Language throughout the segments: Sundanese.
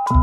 Boga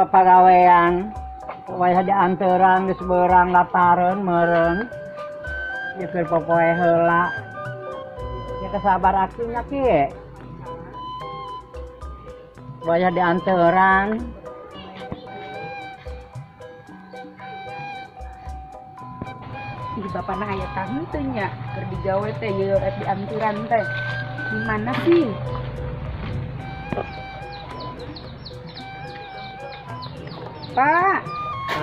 pagawean wayah dianteran geus beurang lapareun meureun ieu keur popoe heula ya kesabar aki nya kieu wayah dianteran. Ih, bapana aya teu nya keur digawe teh ieu rek dianturan teh di mana sih? Pak,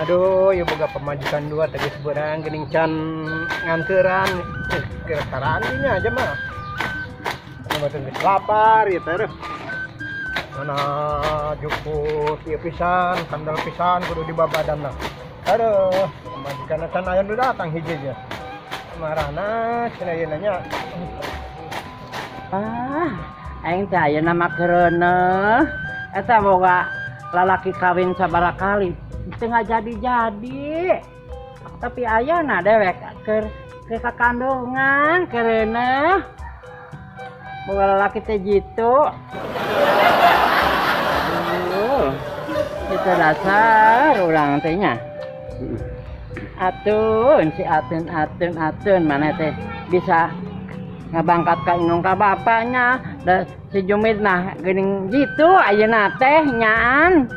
aduh, ya boga pemajikan dua tadi seberang gening can nganteran, kira-kiraan ini aja mah. Cuma geus lapar ya teh. Mana jukut ieu pisan, kandel pisan kudu dibabadan lah. Aduh, pemajikan can aya nu datang hiji ge. Marana cenah ieu nanya. Ah, aing teh ayeuna mah keureuneuh. Eta boga lalaki kawin sabaraha kali teu jadi-jadi. Tapi ayeuna dewek keur kakandungan keureuneuh. Boga lalaki teh jitu. Aduh, itu dasar urang teh nya. Atun si Atun Atun Atun mana teh bisa ngabangkat ka indung ka bapaknya da si Jumid nah geuning jitu ayeuna teh nyaan.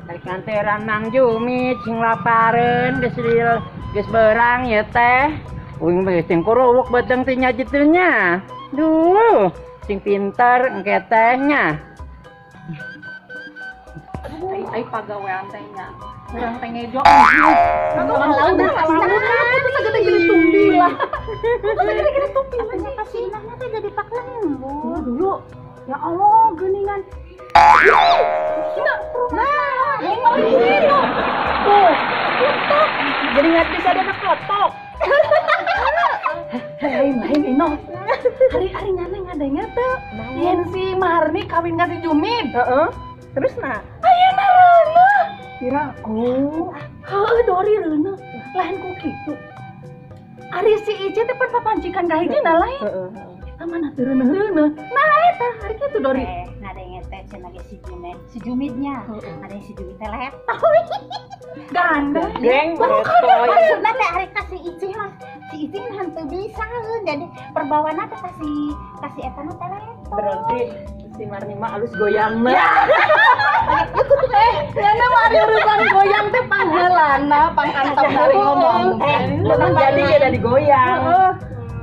Rek nganteran Mang Jumid sing lapareun geus geus beurang ieu teh. Uing mah sing kuruwuk beuteung teh nya jitu nya. Duh, sing pinter engke teh nya. Aduh, ai pagawean teh nya. Urang teh ngejo. Lawan tuh sagede-gede tumbi lah. Tuh sagede-gede tumbi lah. Pasinahnya teh jadi pak lembur. Dulu. Ya Allah, geuningan. Nah, ini tuh. Tuh, letok. Jadi nggak bisa ada kelotok. Hei, lain Ino. Hari-hari nyana ngadengnya tuh. Yen si Marni kawin ka si Jumid. Heeh. Terus nah, ayeuna reuneuh. Kira aku. Heuh, Dori reuneuh. Lain ku kitu. Ari si Ice teh pan papancikan ka hijina lain. Eta mana teu reuneuh-reuneuh. Nah eta hari kitu Dori. Ngadenge teh cenah ge si Jumid, si Jumidnya. Ngadenge si Jumid teh letoy. Ganda. Geng letoy. Maksudna teh ari ka si Ice mah, si Ice mah henteu bisa jadi perbawana teh kasih eta mah teh letoy. Berarti si Marni mah alus goyangna. Nyana mah ari urusan goyang teh pangheulana, pangantep dari ngomong. Memang jadi ge da digoyang.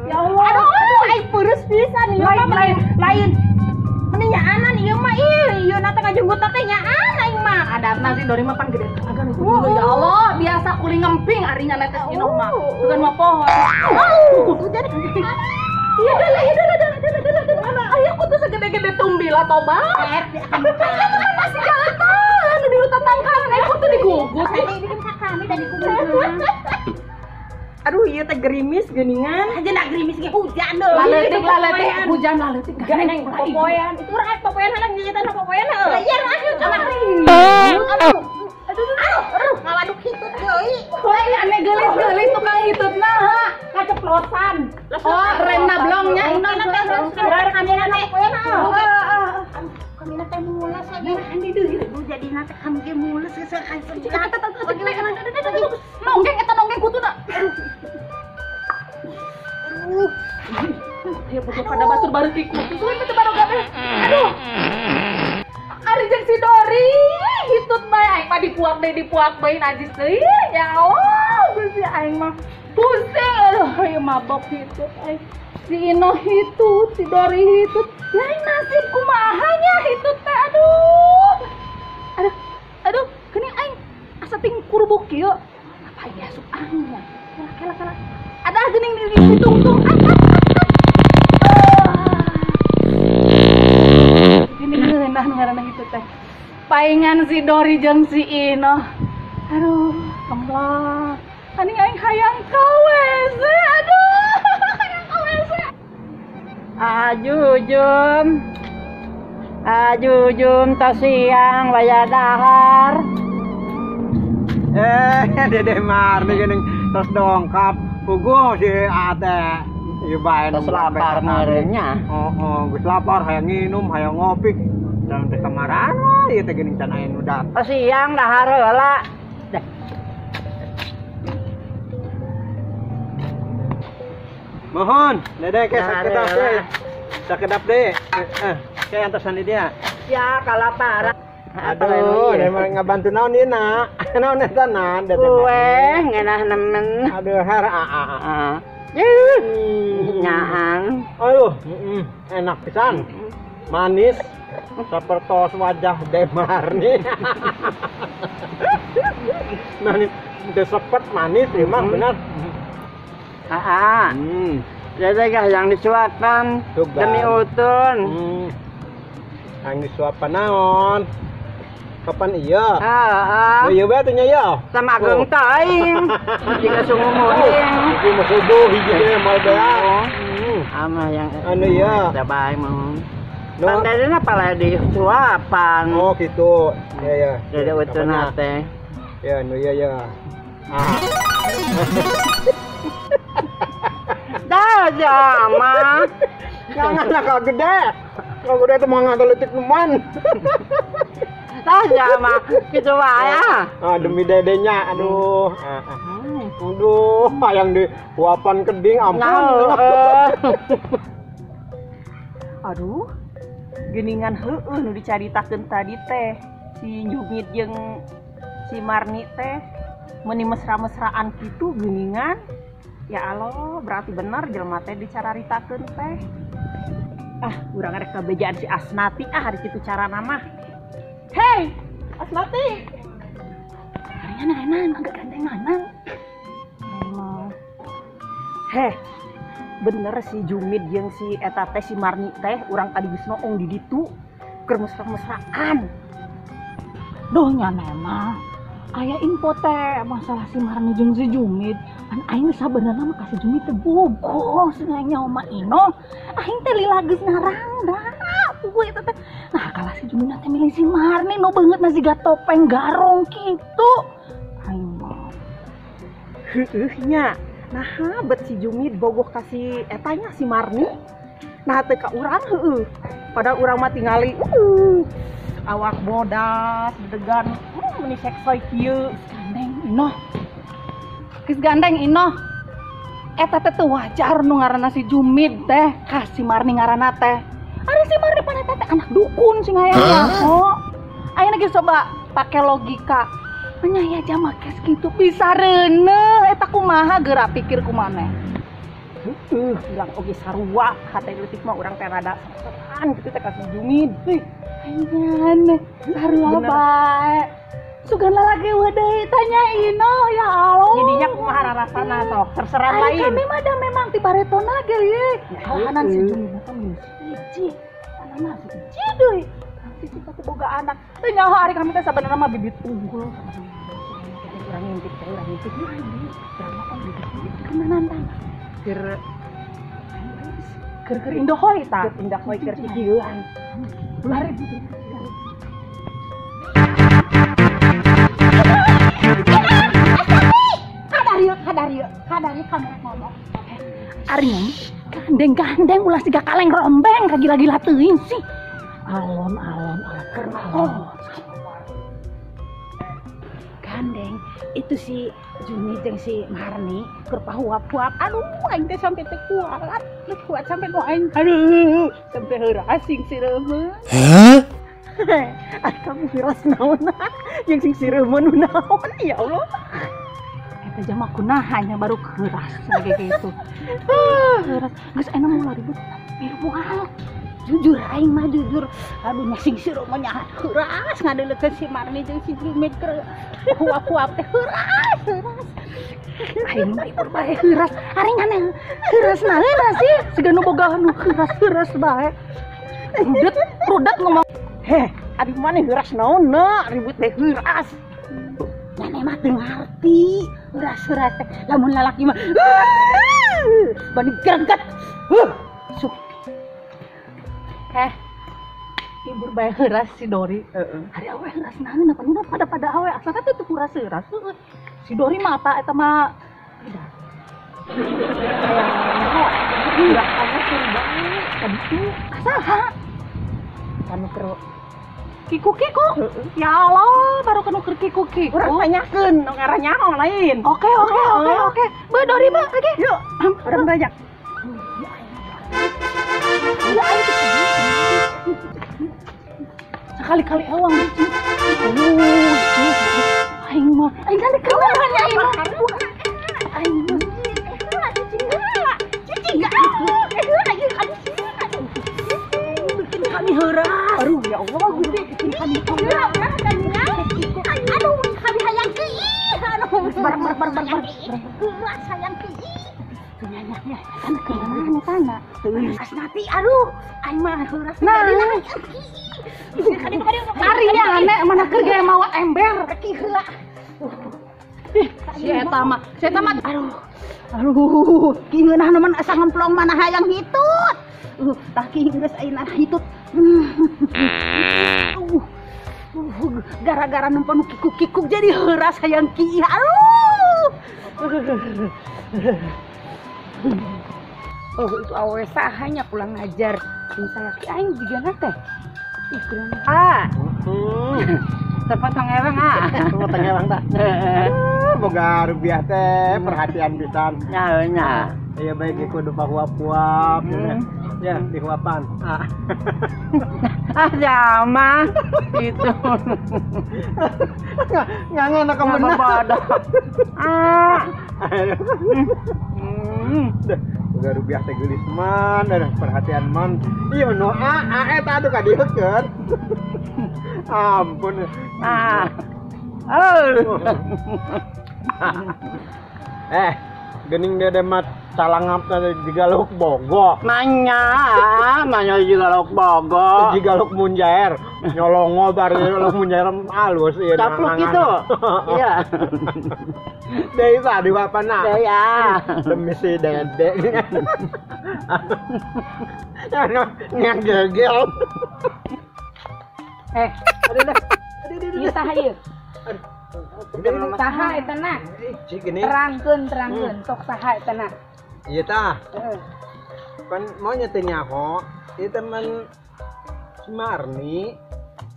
Ya Allah. Aduh, aing peurus pisan ieu mah lain. Mending nyaanan ieu mah ih, ieu na teh ngajenggut teh nyaan aing mah. Adatna si Dori mah pan gede agan dulu ya Allah, biasa kuli ngemping ari nyana teh si Inoh mah. Bukan mah pohon. Jadi iya dah iya dah dah dah dah. Ayo aku tuh segede-gede tumbi lah toba. Masih jalan nu di hutan tangkalan aku tuh digugut. Kami tadi digugut. Aduh ieu teh gerimis geuningan. Aja nak gerimis ge hujan deui. Laletik laletik hujan laletik gandeng popoean. Itu urang popoean halang nyetan popoean heuh. Iya aduh kamari. Aduh. Aduh, aduh ngawaduk hitut deui. Lain ane geulis-geulis tukang hitutna ha. Kaceplosan. Oh, remna blongnya. Ino teh urang kamera popoean heuh. Kami teh mules aja. Andi deui jadi na teh kami ge mules geus kasegat. Nonggeng eta nonggeng kutuna. Aduh. Ya bodoh pada batur baru ki kutu. Suwe teh baroga teh. Aduh. Ari jeung si Dori hitut bae aing mah dipuak deui dipuak bae najis deui. Ya Allah, Gusti aing mah pusing aduh ieu mabok hitut aing. Si Ino hitut, si Dori hitut. Lain nasib kumaha nya hitut teh aduh. Aduh, aduh, geuning aing asa ting kurbuk kieu. Apa ieu asup angin ya? Kela kela. Ada geuning di tungtung. Gini ngeunah ngaranna hitut teh. Paingan si Dori jeung si Ino. Aduh, kemlah. Aning aing hayang ka WC. Aduh, hayang ka WC. Ajujum. Ajujum tos siang waya dahar. Dede Marni geuning tos dongkap. Puguh si ate ieu bae tos lapar meureunnya. Oh, geus lapar hayang nginum, hayang ngopi. Dan teh kamarana ieu teh geuning can aya nu datang. Tos siang dahar heula. Dah. Mohon, Dede ke sakedap deh. Sakedap deh. Ke antosan di dia. Ya, kalaparan. Aduh, emang ngabantu naon ieu na? Naon eta na, Dede? Kue ngeunah nemen. Aduh, her a. Nyaang. Aduh, enak pisan. Manis. Sapertos wajah Demarni. Manis, teu sepet manis emang benar. Aa. Dede kah yang disuapan demi utun. Yang disuapan naon? Kapan iya? Heeh. Ieu bae teh nya ieu. Sama ageung teuing. Jika sungu muning. Ieu mah subuh hiji teh moal beak. Ama yang anu ieu. Da bae mah. Pan dadena pala disuapan. Oh gitu. Ya ya. Dede utun teh. Ya nu ieu ya. Ah. Dah jama. Jangan lah kalau gede. Kalau gede itu mau ngantar letik neman. Dah jama gitu wae ah. Ah demi dedenya aduh. Aduh, yang di huapan keding ampun. Aduh. Geuningan heueuh nu dicaritakeun tadi teh si Jumid jeung si Marni teh meuni mesra-mesraan kitu geuningan. Ya Allah, berarti bener jelema teh dicararitakeun teh. Ah, urang rek kabejaan si Asnati ah hari kitu carana mah. Hei, Asnati. Harian enak agak gandenganan. Allah. Heh, bener si Jumid jeung si eta teh si Marni teh urang tadi geus noong di ditu keur mesra-mesraan. Duh nya mah. Aya info teh masalah si Marni jeung si Jumid. Pan aing sabenerna mah ka si Jumid teh bogoh cenah nya Oma Ino. Aing teh lila geus ngarangda. Puguh eta teh. Nah, kalah si Jumid teh milih si Marni nu beungeutna siga topeng garong kitu. Aing mah. Heueuh nya. Nah, bet si Jumid bogoh ka si eta nya si Marni. Nah, teu ka urang heueuh. Padahal urang mah tingali awak bodas, dedegan, meni seksoy kieu. Gandeng Inoh. Geus gandeng Inoh. Eta teh teu wajar nu ngaranna si Jumid teh ka si Marni ngaranna teh. Ari si Marni pan eta teh anak dukun sing hayang nyaho. Ayeuna geus coba pake logika. Nya ya jama kes kitu bisa reuneuh eta kumaha geura pikir kumaneh. Heueuh, bilang oge sarua hate leutik mah urang teh rada saran kitu teh ka si Jumid. Heuh. Ayan, sarua bae. Sugan lalaki eueuh deui tanya Ino ya Allah. Jadinya kumaha rarasana sok terserah lain. Kami mah da memang ti baretona ge ye. Kalahanan si Jumid mah kan geus hiji. Anana hiji deui. Sisi pasti boga anak. Teu nyaho ari kami teh sabenerna mah bibit unggul. Urang ngintip teh, urang ngintip. Urang mah kan bibit kenanan tah. Keur keur indohoy tah. Keur indohoy keur kikieuan. Lari. Kadarieu kamu ngomong. Ari gandeng-gandeng ulah siga kaleng rombeng kagila-gila teuing sih. Alon-alon keur alon. Gandeng itu si Juni jeung si Marni keur pahuap-huap. Aduh, aing teh sampai teu kuat. Teu kuat sampai nu aing. Aduh, sampai heuras sing sireumeun. Hah? Ah, kamu heuras naon? Jeung sing sireumeun nu naon? Ya Allah. Eta jama kunaha nya baru heuras kayak gitu. Heuras. Geus ayeuna moal ribut. Biru moal. Jujur aing mah jujur. Aduh nya sing sireumeun nya heuras ngadeulekeun si Marni jeung si Jumit keur huap-huap teh heuras, heuras. Aing mah ibur bae heuras. Ari ngane heuras naon sih? Siga nu boga nu heuras-heuras bae. Rudet, rudet ngomong. Heh, ari maneh heuras naon na ribut teh heuras. Maneh mah teu ngarti heuras-heuras teh. Lamun lalaki mah bani greget. Sup. Ibur bae heuras si Dori. Hari awe heuras naon apa nu pada awe asalna teh teu heuras-heuras. Si Dori mah apa eta mah tidak. Heuras kamu seru banget tadi tuh. Asaha? Kanu keur kiku-kiku. Ya Allah, baru kanu keur kiku-kiku. Urang tanyakeun, nu ngarah nyaho lain. Oke. Be Dori be oke. Yuk, urang tanya. Sekali-kali ewang lucu. Aing mah, aing kan dikeluaran ya aing mah. Aing mah. Bikin kami heuras. Aduh ya Allah, Gusti bikin kami heuras. Aduh, kami hayang kiih. Aduh, bar. Heuras hayang kiih. Nya kan keunahan tanah. Heuras nanti aduh, aing mah heuras. Nah, ari aneh mana keur ge mawa ember ki heula. Si eta mah, aduh. Aduh, ki ngeunah mah asa ngemplong mana hayang hitut. Tah ki geus ayeuna hitut. Gara-gara nempo nu kikuk-kikuk jadi heuras hayang ki. Aduh. Oh, itu awe sahanya pulang ngajar. Misal laki aing juga na teh. Ih, kurang. Ah. Sepotong ewang ah. Sepotong ewang tah. Boga rupiah teh perhatian pisan. Nya nya. Iya baik kudu pahuap-huap. Ya, dihuapan. Ah. Ah, sama gitu. Nggak kamu bodoh. Ah. Boga rupiah teh geulis man, ada perhatian man. Iya no a eta aduh kadieukeun. Ampun. Ah. Oh. Gening dede mah calangap teh jiga lauk bogo. Manya jiga lauk bogo. Jiga lauk munjair. Nyolongo bar lauk munjair halus ieu. Capluk gitu. Iya. Deui tadi bapana. Iya. Demi si dede. Ngegel. Aduh. Ieu saha ieu? Saha eta na? Terangkeun sok saha eta na. Ieu tah. Pan mau nya teu nyaho, ieu teh man si Marni.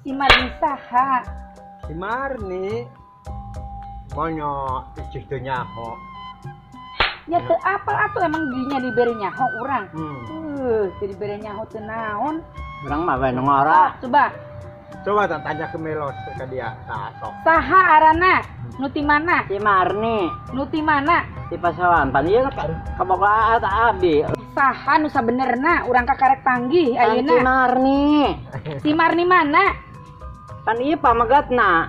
Si Marni saha? Si Marni. Monya icih teu nyaho. Nya teu apal atuh emang dirinya dibere nyaho urang. Teu dibere nyaho teu naon. Urang mah bae nu ngora. Coba. Coba tanya ke Melos ke dia. Tah sok. Saha arana? Nu ti mana? Si Marni. Nu ti mana? Ti Pasawan. Pan ieu kaboga ta abdi. Saha nu sabenerna urang kakarek panggih ayeuna? Si Marni. Si Marni mana? Pan ieu pamegatna.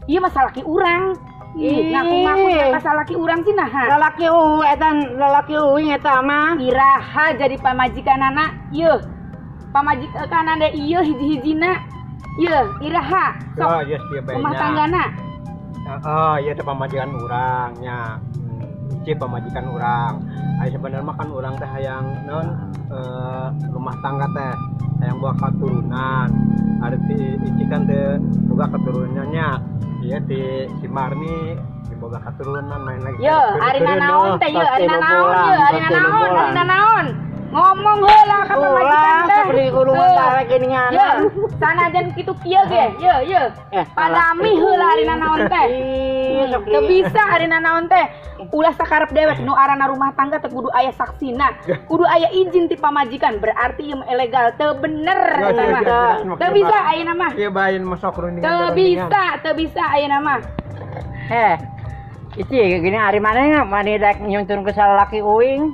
Ieu mah salaki urang. Ih, ngaku-ngaku ka salaki urang sih naha. Lalaki eta lalaki uing eta mah. Iraha jadi pamajikanana ieu. Pamajikanana ieu hiji-hijina. Ieu iraha. Sok. Oh, yes, ieu bae. Rumah tanggana. Heeh, ieu teh pamajikan urang nya. Ieu pamajikan urang. Aya sebenarnya mah kan urang teh hayang naon rumah tangga teh hayang boga katurunan. Ari ti Ici kan teh boga keturunannya. Iya ti si Marni boga katurunan main lagi. Yo, ari nanaon teh yo, ari nanaon yo, ari nanaon, ari nanaon. Ngomong heula ka pamajikan teh. Ulah kudu tarik geuningan. Ye, sanajan kitu kieu ge. Ye, ye. Padami heula ari nanaon teh. Teu bisa ari nanaon teh. Ulah sakarep dewek nu arana rumah tangga teh kudu aya saksina, kudu aya izin ti pamajikan, berarti ieu ilegal, teu bener eta mah. Teu bisa ayeuna mah. Ieu bae masuk rundingan. Teu bisa ayeuna mah. Ici gini ari maneh mani rek nyuntun ke salaki uing.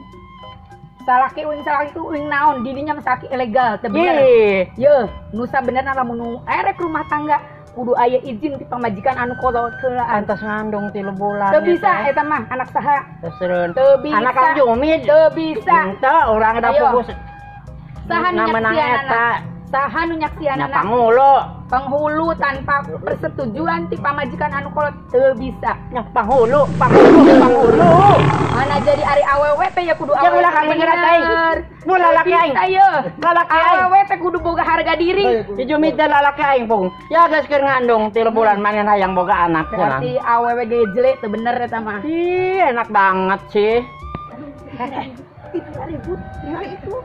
Salaki uing naon didinya mah salaki ilegal, teu bener. Yeuh, nu sabenerna lamun nu erek rumah tangga kudu aya izin ti pamajikan anu kolot heulaan. Antos ngandung 3 bulan. Teu bisa eta mah anak saha? Teu bisa. Anak Kang Jumid. Teu bisa. Henteu urang da pugus. Saha nu nyaksianana? Saha nu nyaksianana? Panghulu. Panghulu tanpa persetujuan ti pamajikan anu kolot teu bisa. Nya panghulu, panghulu, panghulu. Mana jadi ari awewe teh ya kudu awewe. Ya ulah kang bener aing. Nu lalaki aing. Lalaki aing. Awewe teh kudu boga harga diri. Si Jumid teh lalaki aing pung. Ya geus keur ngandung 3 bulan maneh hayang boga anak. Berarti awewe ge jelek teu bener eta mah. Ih, enak banget sih. Itu ribut, itu.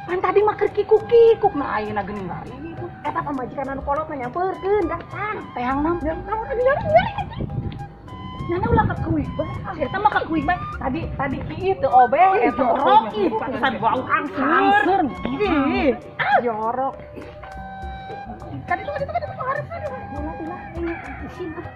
Pan tadi mah keur kikuk-kikuk nah ayeuna geuning lain itu. Eta pamajikan anu kolot mah nyampeurkeun datang. Teang nam nyari. Nana ulah kekuih bae. Eta mah kekuih bae. Tadi ieu teu obeh eta jorok ih pantesan bau hangseur. Ih, jorok. Kaditu harus ada. Ulah isin ah.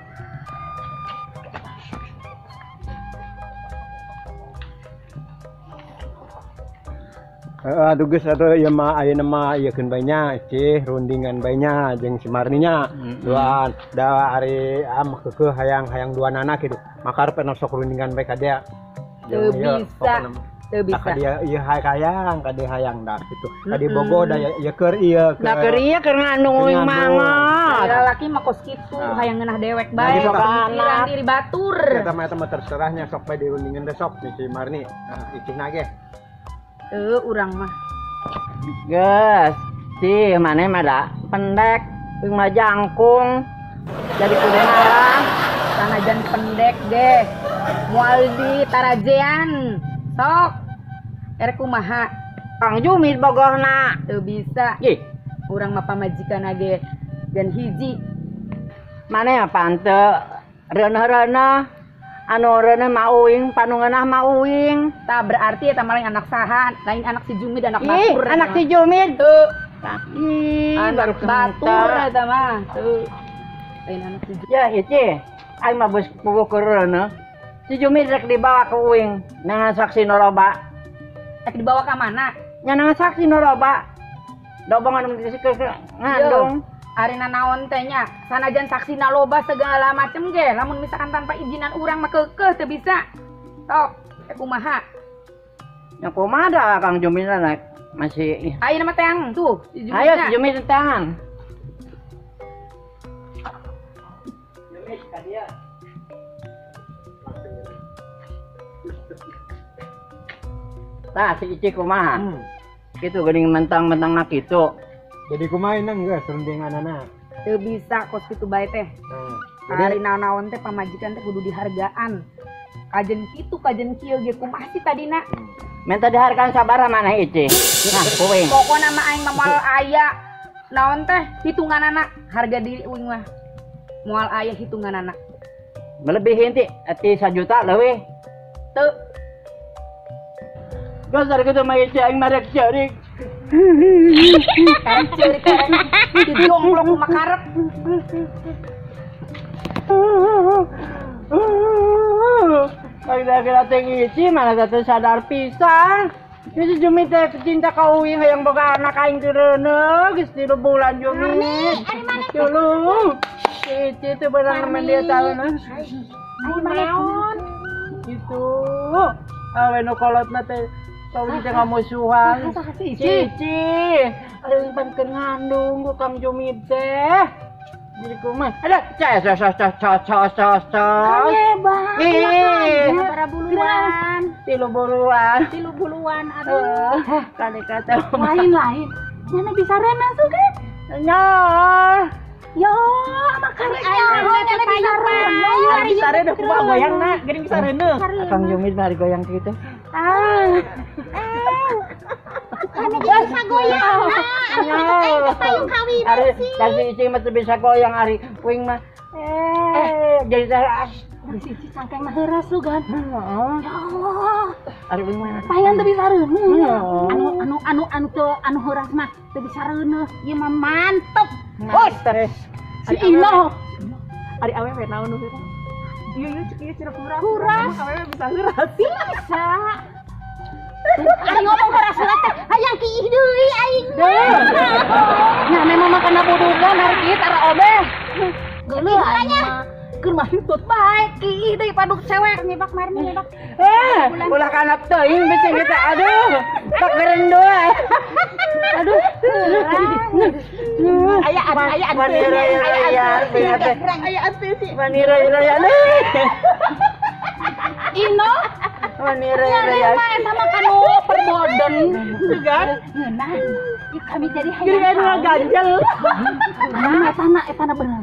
Aduh geus atuh ieu mah ayeuna mah ieu keun bae nya cih rundingan bae nya jeung si Marni nya duaan da ari mah keukeuh hayang duanana kitu makarep sok rundingan bae ka dia. Teu bisa. Teu bisa. Ka dia ieu hayang ka dia hayang da kitu. Ka dia bogoh da ieu keur ieu. Da keur ieu keur ngandung uing mangot. Lalaki mah kos kitu hayang ngeunah dewek bae. Pikiran diri batur. Eta mah terserahnya sok bae dirundingan teh sok si Marni. Icihna ge. Urang mah. Geus, si maneh mah da pendek, uing mah jangkung. Jadi kudu ngalah. Sanajan pendek ge, moal di tarajean. Sok. Erek kumaha? Kang Jumid bogohna. Teu bisa. Ih, urang mah pamajikan ge dan hiji. Maneh mah panteu reuneuh-reuneuh. Anu reuneuh mah uing, panungeunah mah uing. Tah berarti eta mah lain anak saha, lain anak si Jumid, anak batur. Anak si Jumid. Teu. Ih, anak batur eta mah. Teu. Lain anak si Jumid. Ya, ieu aing mah geus puguh keur reuneuh. Si Jumid rek dibawa ke uing, nangan saksi nu loba. Rek dibawa ka mana? Nya nangan saksi nu loba. Dobong anu ngandung. Ari nanaon teh nya, sanajan saksina loba segala macem ge, lamun misalkan tanpa izinan urang mah keukeuh teu bisa. Sok, kumaha? Nya kumaha da Kang Jumid naik masih. Ayeuna mah teang tuh, si Jumid. Ayo si Jumid tangan. Jumid ka dieu. Tah si Ici kumaha? Kitu geuning mentang-mentangna kitu. Jadi kumaha nang geus rundinganana? Teu bisa kos kitu bae teh. Ari naon-naon teh pamajikan teh kudu dihargaan. Kajen kitu kajen kieu ge kumaha sih tadina? Minta dihargaan sabaraha maneh Ici? Nah, kuing. Pokona mah aing mah moal aya naon teh hitunganana harga diri uing mah. Moal aya hitunganana. Melebihi ti 1 juta leuwih. Teu. Geus ari kitu mah Ici aing mah rek ceurik. Karep ceurik dijongklok mah karep. Aing teh Ici mana teh sadar pisan. Geus Jumid teh cinta ka uing hayang boga anak aing teh reuneuh geus 3 bulan Jumid. Tuluh. Si Ici teh beunang nemen dia tahunan. Naon? Gitu. Awe nu kolotna teh Sawi teh ngamusuhan. Cici, aing pan keur ngandung ku Kang Jumid teh. Jadi kumaha? Ada cah cah cah cah cah cah cah. Hebat. Ih, buluan. Tilu buluan. Tilu buluan aduh. Kali kata lain-lain. Mana bisa rena suka? Nya. Yo, makarnya bisa rena. Bisa rena kumaha goyangna, geuning bisa rena. Kang Jumid mari goyang kitu. Ah. Bisa goyang. Aing teh payung kawin sih. Ari si Ici mah teu bisa goyang ari uing mah. Jadi teras. Si Ici cangkeng mah heuras sugan. Heeh. Ya Allah. Ari uing mah. Payan teu bisa reuneuh. Anu anu anu teu anu heuras mah teu bisa reuneuh. Ieu mah mantep. Bos terus. Si Ino. Ari awewe naon nu heuras? Ieu ieu cek ieu cenah heuras. Heuras. Awewe bisa heuras. Bisa. Ari ngomong heuras heula teh hayang kiih deui aing mah. Nya memang mah kana bodogan hari kieu tara obeh. Geuleuh aing mah. Keur mah hitut bae kiih deui paduk cewek nyebak marni nyebak. Ulah kana teuing bisi kita aduh. Tak gerendoa. Aduh. Aya aya aya aya Manira raya. Ino Manira raya. Nya eta mah kanu perboden sugan. Ngeunah. Ieu kami jadi hayang. Jadi ganjel. Nah, eta na bener.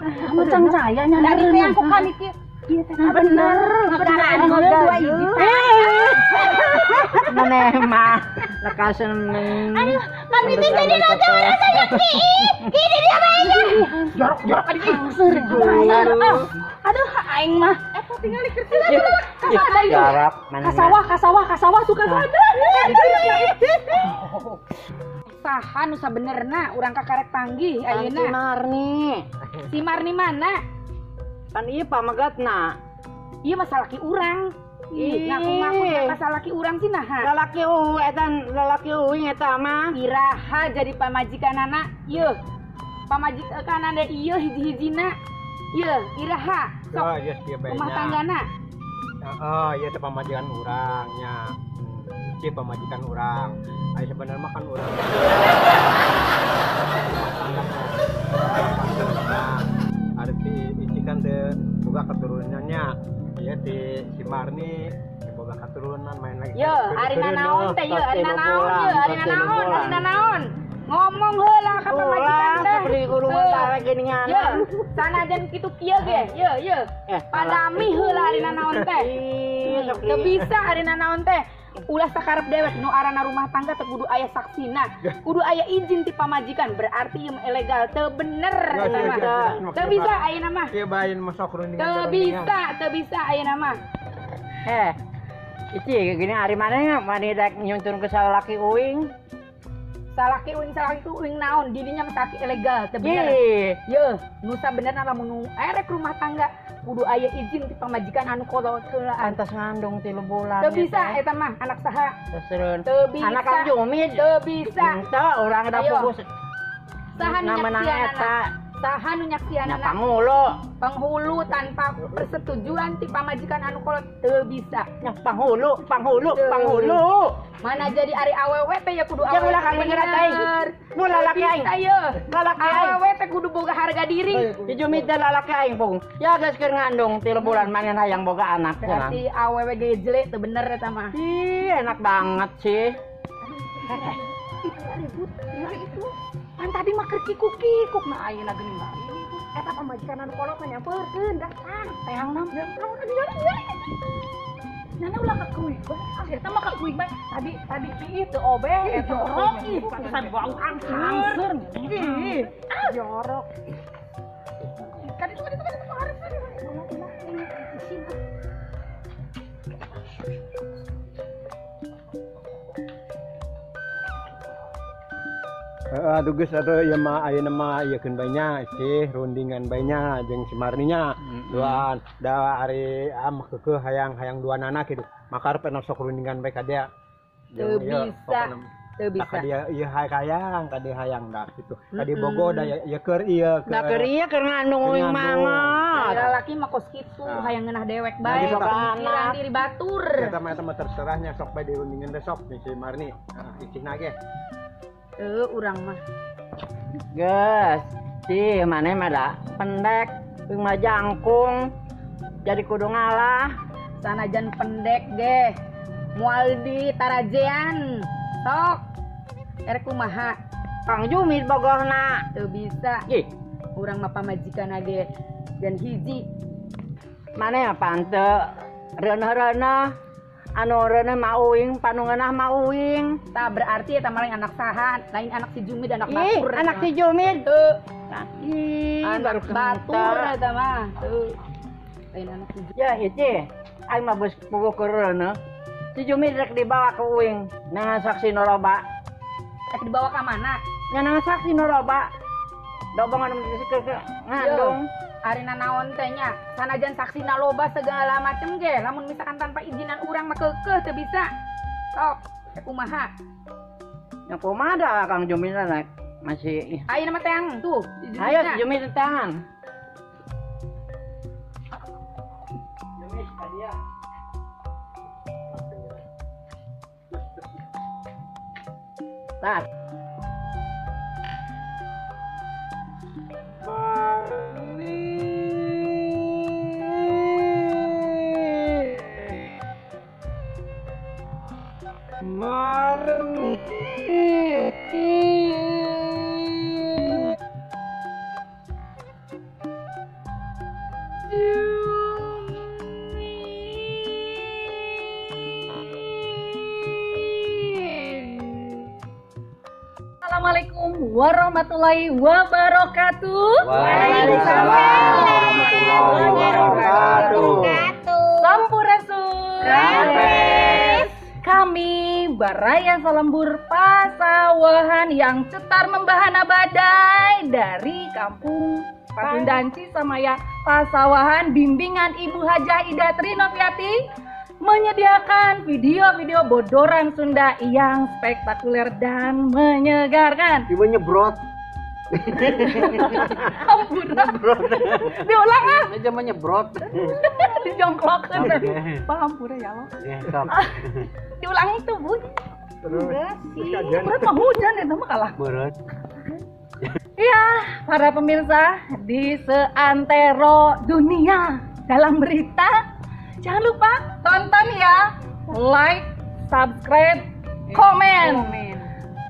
Kamu cang saya nya dari teh aku kami kieu. Ieu teh bener. Bener dua hiji. Maneh mah lekasan. Aduh, kami teh jadi raja rasa yang kiih. Kiih di dia bae. Jorok jorok adi. Aduh, aing mah eta tinggal di kerja. Jorok. Kasawah suka sada. Saha nu sabenerna urang kakarek panggih ayeuna. Si Marni. Si Marni mana? Pan ieu pamegatna. Ieu mah salaki urang. Ih, ngaku-ngaku ka salaki urang sih naha. Lalaki eta lalaki uing eta mah. Iraha jadi pamajikanana ieu. Pamajikanana ieu hiji-hijina. Ieu iraha. Sok rumah tanggana. Heeh, ieu teh pamajikan urang nya. Ieu pamajikan urang. Ai sebenarnya mah kan urang. Arti ici kan teh boga keturunannya. Ieu ti si Marni boga keturunan main lagi. Yo, ari nanaon teh yeuh, ari nanaon yeuh, ari nanaon, ari nanaon. Ngomong heula ka pamajikan teh. Rumah tangga geuningan. Yeuh, sanajan kitu kieu ge, yeuh yeuh. Padami heula ari nanaon teh. Teu bisa ari nanaon teh. Ulah sakarep dewek nu arana rumah tangga teh kudu aya saksina, kudu aya izin ti pamajikan, berarti ieu ilegal, teu bener eta mah. Teu bisa ayeuna mah. Ieu bae masuk rundingan. Teu bisa ayeuna mah. Ici gini ari maneh mani rek nyunturun ke salaki uing. Salaki uing naon didinya mah salaki ilegal teu bener. Yeuh, nu sabenerna lamun nu erek rumah tangga kudu aya izin ti pamajikan anu kolot heula antos ngandung 3 bulan. Teu bisa eta mah anak saha? Teu bisa. Anak Kang Jumid teu bisa. Henteu urang da fokus. Saha nu nyaksianana? Saha nu nyaksianana? Panghulu. Panghulu tanpa persetujuan ti pamajikan anu kolot teu bisa. Nya panghulu, panghulu, panghulu. Mana jadi ari awewe teh ya kudu awewe. Ulah kang bener aing. Nu lalaki aing. Lalaki aing. Awewe teh kudu boga harga diri. Di Jumid teh lalaki aing pung. Ya geus keur ngandung 3 bulan maneh hayang boga anak. Berarti awewe ge jelek teu bener eta mah. Ih, enak banget sih. Itu ribut, itu. Pan tadi mah keur kikuk-kikuk nah ayeuna geuning bae. Eta pamajikan anu kolot mah nyampeurkeun datang. Teang nam. Nyana ulah ka kuing bae. Eta mah ka kuing bae. Tadi kieu teu obeh eta jorok ih pantesan bau hangseur. Ih, jorok. Kan itu harus. Aduh geus atuh ieu mah ayeuna mah ieukeun bae nya sih rundingan bae nya jeung si Marni nya duaan da ari mah keukeuh hayang duanana kitu maka arep sok rundingan bae ka dia. Teu bisa. Teu bisa. Ka dia ieu hayang ka dia hayang da kitu. Ka dia bogo da ieu keur ieu Da keur ieu keur ngandung uing mangot. Lalaki mah kos kitu hayang ngeunah dewek bae. Pikiran diri batur. Eta mah terserahnya sok bae dirundingan teh sok si Marni. Icihna ge. Urang mah. Geus, sih maneh mah da pendek, uing mah jangkung. Jadi kudu ngalah. Sanajan pendek ge moal di tarajean. Sok. Erek kumaha? Kang Jumid bogohna. Teu bisa. Ih, urang mah pamajikan ge dan hiji. Maneh mah panteu reuneuh-reuneuh. Anu reuneuh mah uing, panungeunah mah uing. Tah berarti eta mah lain anak saha, lain anak si Jumid, anak batur. Ih, anak si Jumid. Heuh. Ih, anak batur eta mah. Heuh. Lain anak si Jumid. Ya, ieu aing mah geus puguh keur reuneuh. Si Jumid rek dibawa ke uing nangan saksi nu loba. Rek dibawa ka mana? Nya nangan saksi nu loba. Dobongan ke ngandung. Ari nanaon teh nya, sanajan saksina loba segala macem ge, lamun misalkan tanpa izinan urang mah keukeuh teu bisa. Sok, kumaha? Nya kumaha da Kang Jumid naik masih. Ayeuna mah teang tuh. Ayo si Jumid tangan. Jumid ka dia. Tah. Marni. Assalamualaikum warahmatullahi wabarakatuh. Waalaikumsalam warahmatullahi wabarakatuh. Sampurasun. Rampes. Kami Baraya Salembur Pasawahan yang cetar membahana badai dari kampung Pasundan Cisamaya Pasawahan, bimbingan Ibu Hajah Ida Trinoviati menyediakan video-video bodoran Sunda yang spektakuler dan menyegarkan. Ibu nyebrot. Ampun. Diulang ah. Ini zamannya nyebrot. Dijongklokeun. Paham pura ya Allah. Ya, sok. Diulang itu, Bu. Terus. Berat mah hujan eta mah kalah. Berat. Iya, para pemirsa di seantero dunia dalam berita, jangan lupa tonton ya, like, subscribe, komen.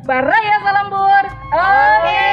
Baraya Salembur. Oke.